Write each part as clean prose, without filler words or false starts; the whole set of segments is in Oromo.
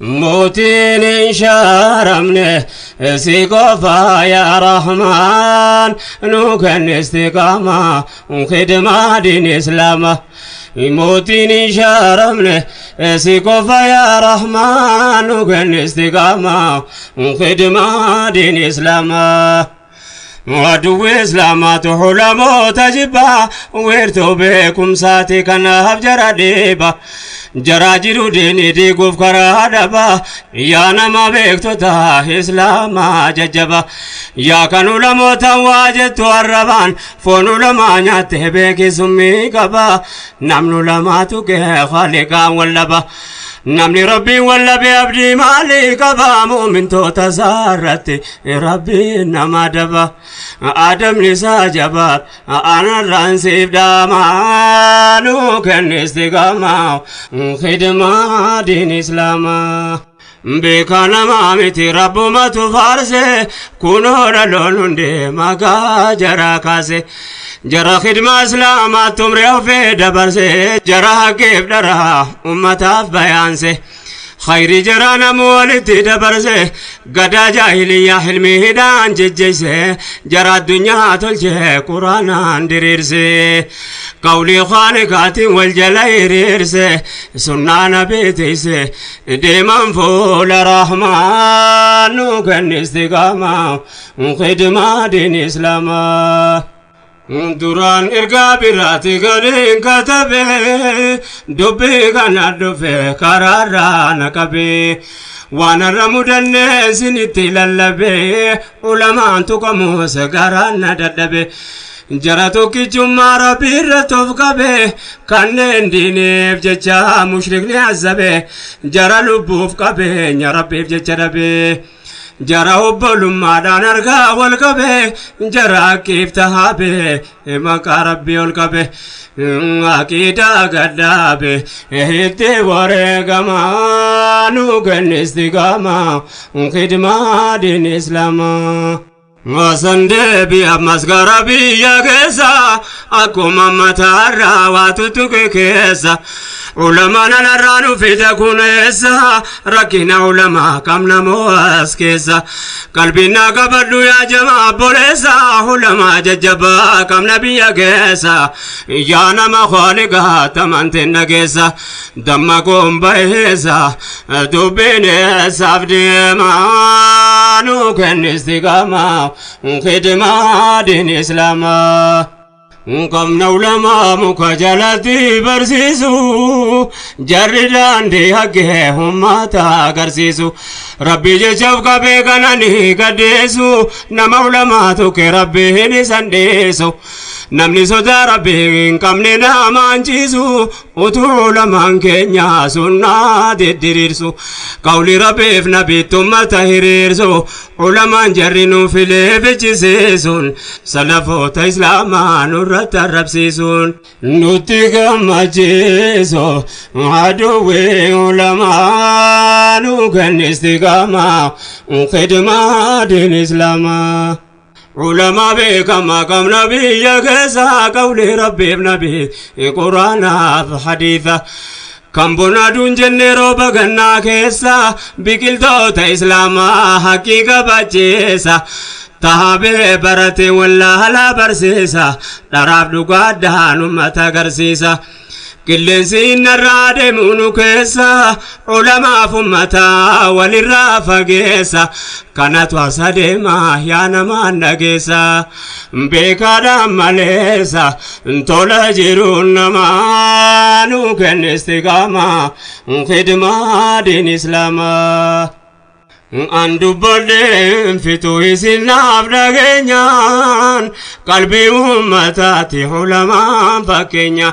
Mootiin hin shaaramne si qofa yaa Rahmaan, nu kenni istiqaamaa khidmaa diin Islaama. Mootiin hin shaaramne si qofa yaa Rahmaan, nu kenni istiqaamaa khidmaa diin Islaamaa. Aduwwi Islaamaatu ulamoota jibbaa, wiirtuu beekumsaati kanaaf jara dhiiba. Jaraa jiru diinii diiguuf karaa dhaba. Yaa nama beektota Islaamaa jajjaba. Yaa kan ulamoota waa jettu arrabaan, foon ulamaa nyaatte beekisummii qaba. Namni ulamaatu kee khaliqaan wallaba. Namni Rabbiin wallabe abdii maalii qaba? Muumintoota isaarratti Rabbiin nama daba. Adamni isaa jabaa anarraan siif dhaamaa, nuu kenni istiqaamaa khidmaa diin Islaamaa. Beekaa namaa miti, Rabbumatu faarse, kunoo dhaloon hundee maqaa jaraa kaase. Jara khidmaa Islaamaa tumre ofee dabarse, jara haqeef dharaa ummataaf bayaanse. Khayri jara namu walitti dabarse, gadaa jaahiliyyaa hilmiidhaan jejjeeyse, jara addunyaa tolche Quraanaan diriirse. Qawlii Khaaliqaatiin wal jala hiriirse, sunnaa Nabii teeyse, deeman fuula Rahmaan, nu kenni istiqaamaa khidmaa diin Islaamaa. Duraan ergaa biraati galiin katabe, dubbii kana dhufe karaarraa na qabe. Waan har'a mudannee isinitti lallabe, ulamaan tuqamuus garaan na dadhabe. Jara tokkichummaa Rabbii irratti of qabe, kanneen diiniif jecha mushrikni azabe, jara lubbuuf qabeenya Rabbiif jecha dhabe. Jara obbolummaadhaan argaa wal qabe, jara haqqiif tahaabe maqaa Rabbii ol qabe, aqiidaa gaddaabe itti wareegamaa, nu kenni istiqaamaa khidmaa diin Islaamaa. Wasan deebi ammas gara biyya keessa, akkuma mataarraa waa tuttuqe keessa. Ulamaan alarraa nu fide kuneessa, rakkina ulamaa qabna moo as keessa? Qalbiin naa qabadhu yaa jamaa obboleessa, ulamaa jajjabaa qabna biyya keessa. Yaa nama Khaaliqaa tamanteen dhageessa, damma koon baheessa, dubbiin eessaaf deema? Nu kenni istiqaamaa khidmaa diin Islaamaa. Qabna ulamaa muka jalatti barsiisu, jarri daandii haggee ummata agarsiisu. Rabbi jechaaf qabee kanani gaddeessu, nama ulamaa tuke Rabbiin isan dhiisu. Namni sodaa Rabbii hin qabne namaan ciisu, utuu ulamaan keenya sunnaa diddiriirsu, qawli Rabbiif Nabiitti ummata hiriirsu, ulamaan jarri nu filee fichisiisuun, salafoota Islaamaa nurratti arrabsiisuun nutti gammachiisu. Aduwwi ulamaa, nu kenni istiqaamaa khidmaa diin Islaamaa. Ulamaa beekamaa qabna biyya keessa, qawli Rabbiif Nabii, Quraanaaf hadiisa. Kan bona aduun jenne rooba gannaa keessa, biqiltoota Islaamaa haqqii kabachiisa. Tahabee barate wallaalaa barsiisa, dharaaf dhugaadhaan ummata agarsiisa. Qilleensi innarraa deemu nu keessa, ulamaaf ummata walirraa fageessa. Kanatu as adeema yaa namaan dhageessa. Beekaadhaan maleessa tola jiruun namaa, nu kenni istiqaamaa khidmaa diin Islaamaa. An dubbadheen fitu isin naaf dhageenyaan, qalbii ummataati ulamaan fakkeenya.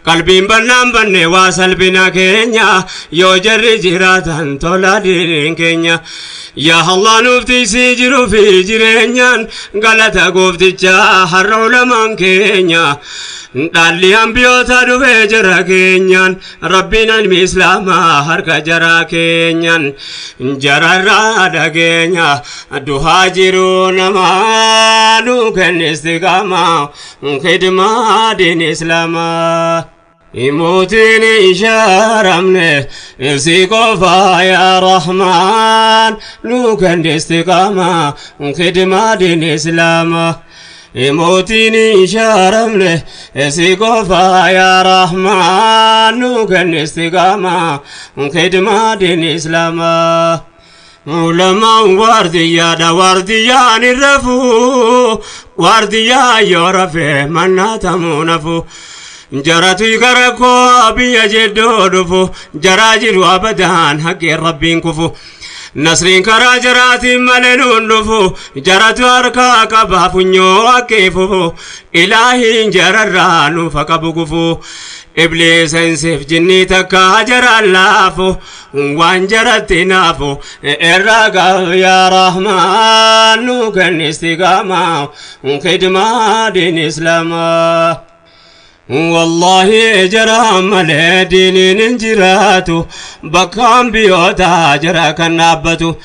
Qalbiin bannaan banne waa salphina keenya, yoo jarri jiraatan tola diiniin keenya. Yaa Allah, nuuf tiisii jiruu fi jireenyaan, galata gooftichaa har'a ulamaan keenya. Dhaalli hambiyoota dhufee jara keenyaan, Rabbiin ilmi Islaamaa harka jaraa keenyaan, jararraa dhageenya duhaa jiru namaa, nu kenni istiqaamaa khidmaa diin Islaamaa. Mootiin ijaaramne si qofa yaa Rahmaan nu kenni istiqaamaa khidmaa diin Islaamaa. Mootiin ijaaramne si qofa yaa Rahmaan nu kenni istiqaamaa khidmaa diin Islaamaa. Ulamaan waardiyyaadha, waardiyyaan hin rafu, waardiyyaa yoo rafe mannaatamuu nafu. Jaratu gara koo biyya jeddoo dhufu, jaraa jiru abadaan haqqeen Rabbiin kufu. Nasriin karaa jaraatiin malee nuun dhufu, jaratu harkaa qaba funyoo akkeefufu, ilaahiin jararraa nuufa qabu kufu. Ibliisa insiif jinnii takka jaraan laafu, waan jaratti naafu irraa qab yaa Rahmaan nu kenni istiqaamaa khidmaa diin Islaamaa. Wallaahi jara malee diiniin hin jiraatu, bakkaan biyyoota jara kan dhaabbatu,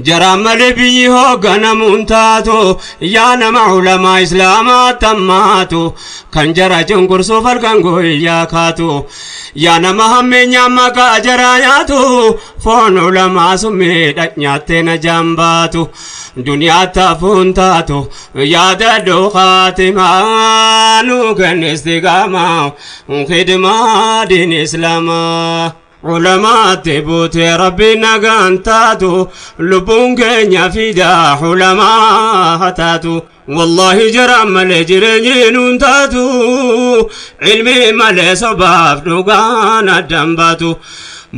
jara malee biyyi hoogganamuun taatu. Yaa nama ulamaa Islaamaa tammaatu, kan jara cunqursuuf halkan guyyaa kaatu, yaa nama hammeenyaa maqaa jaraa nyaatu, foon ulamaa summiidha nyaattee na jaambaatu, duniyaa hafuun taatu. Yaada dhokaatimaa nu kenni istiqaamaa khidmaa diin Islaamaa. Ulamaatti buutee Rabbi nagaan taatu, lubbuun keenya fidaa ulamaa taatu. Wallaahi jara malee jireenyi nuun taatu, ilmi malee sobaaf dhugaan addan baatu.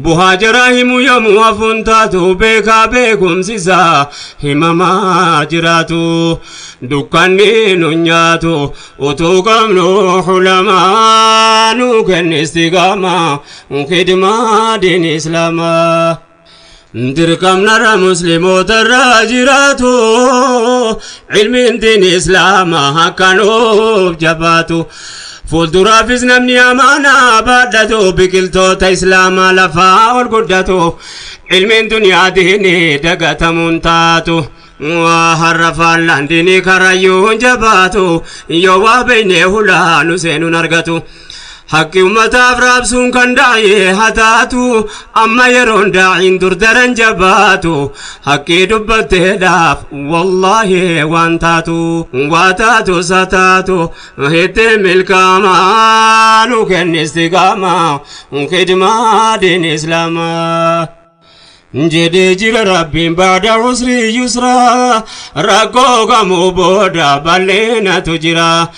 Buhaa jara himu yoomuu hafuun taatu, beekaa beekumsisaa himamaa jiraatu. Dukkanni nu nyaatu utuu qabnu ulamaa, nu kenni istiqaamaa khidmaa diin Islaamaa. Dirqamnarra Musliimoota irraa jiraatu, ilmiin diin Islaamaa akka nuuf jabaatu. Fuulduraafis namni amaanaa baadhatu, biqiltoota Islaamaa lafaa ol guddatu, ilmiin duniyaa diinii dagatamuun taatu. Har'a faallaan diinii karayyuu jabaatu, yoo waa beeynee hulaa nu seenuun argatu. Haqqi ummataaf raabsuun kan daa'ee hataatu, amma yeroon daa'iin dur daran jabaatu, haqqii dubbatteedhaaf wallaahi waan taatu, waa taatu sa taatu itti milkaamaa nu kenni istiqaamaa khidmaa diin Islaamaa. Jedhee jira Rabbiin, baada usri yusraa, rakkoo kamuu booda bal'inatu jira.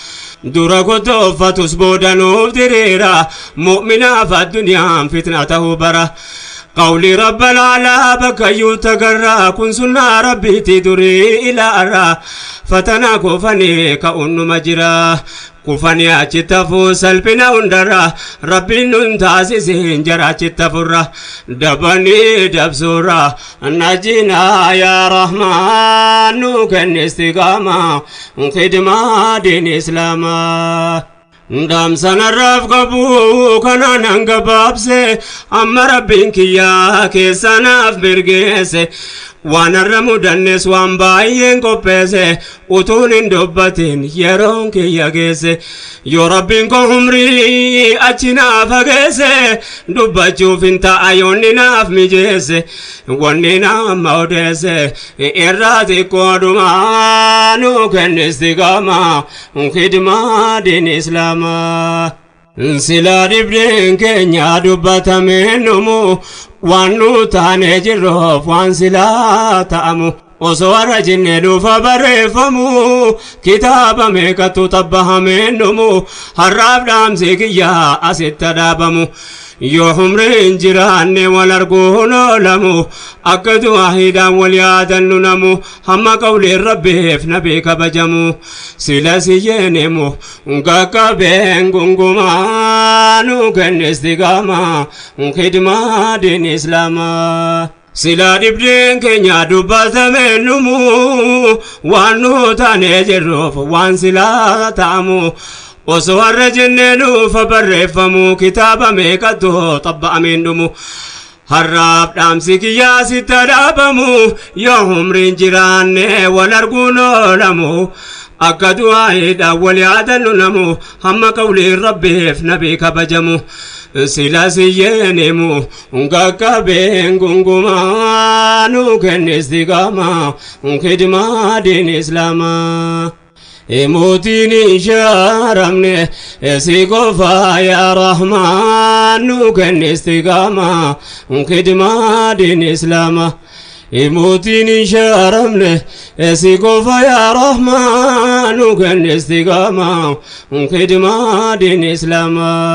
Dura kottooffatus booda nuuf diriira, mu'minaaf addunyaan fitna ta'uu bara. Qawli Rabbal alaa bakkayyuu tagarraa, kun sunnaa Rabbiiti durii ilaarraa. Fatanaa kufanii ka'uun numa jira. Kufanii achitti hafuu salphina hundarra, Rabbiin nun taasisiin jara achitti hafurra. Dabanii dabsuurra najinaa yaa Rahmaan nu kenni istiqaamaa khidmaa diin Islaamaa. Dhaamsanarraaf qabu kanaan hanga baabse, amma Rabbiin kiyyaa keessanaaf mirgeesse. Waan har'a mudannes waan baay'een qopheesse, utuun hin dubbatin yeroon kiyya geesse. Yoo Rabbiin koo umrii achi naaf hageesse, dubbachuuf hin ta'a yoonni naaf mijeesse. Wanni nama odeesse irraa xiqqoodhumaa, nu kenni istiqaamaa khidmaa diin Islaamaa. Silaa dhibdeen keenya dubbatamee numu, waan nu taanee jirruuf waan silaa ta'amu. Osoo har'a jennee nuufa barreeffamu, kitaaba meeqatu xabbahamee numu, har'aaf dhaamsi kiyyaa asitti dhaabamu. Yoo umriin jiraanne wal arguun oolamu, akka du'aahiidhaan wal yaadannu namu, hamma qawliin Rabbiif nabii kabajamu. Sila siyyeenemu qaqqabeen gungumaa, nu kenni istiqaamaa khidmaa diin Islaamaa. Silaa dhibdeen keenya dubbatame numu, waan nu taanee jirruuf waan silaa ta'amu. Osoo har'a jennee nuufa barreeffamu, kitaaba meeqatu xabba'ameen dhumu. Har'aaf dhaamsi kiyyaa sitti dhaabamu, yoo umriin jiraanne wal arguun oolamu. Akka du'aa'iidhaan wal yaadannu namu hamma qawliin rabbiif nabii kabajamu. Sila siyyeenimu qaqqabeen gungumaa nu kenni istiqaamaa khidmaa diin islaamaa. Mootiin hin shaaramne si qofaa yaa Rahmaan nu kenni istiqaamaa khidmaa diin islaamaa. Mootiin hin shaaramne si qofa yaa Rahmaan nu kenni istiqaamaa khidmaa diin islaamaa.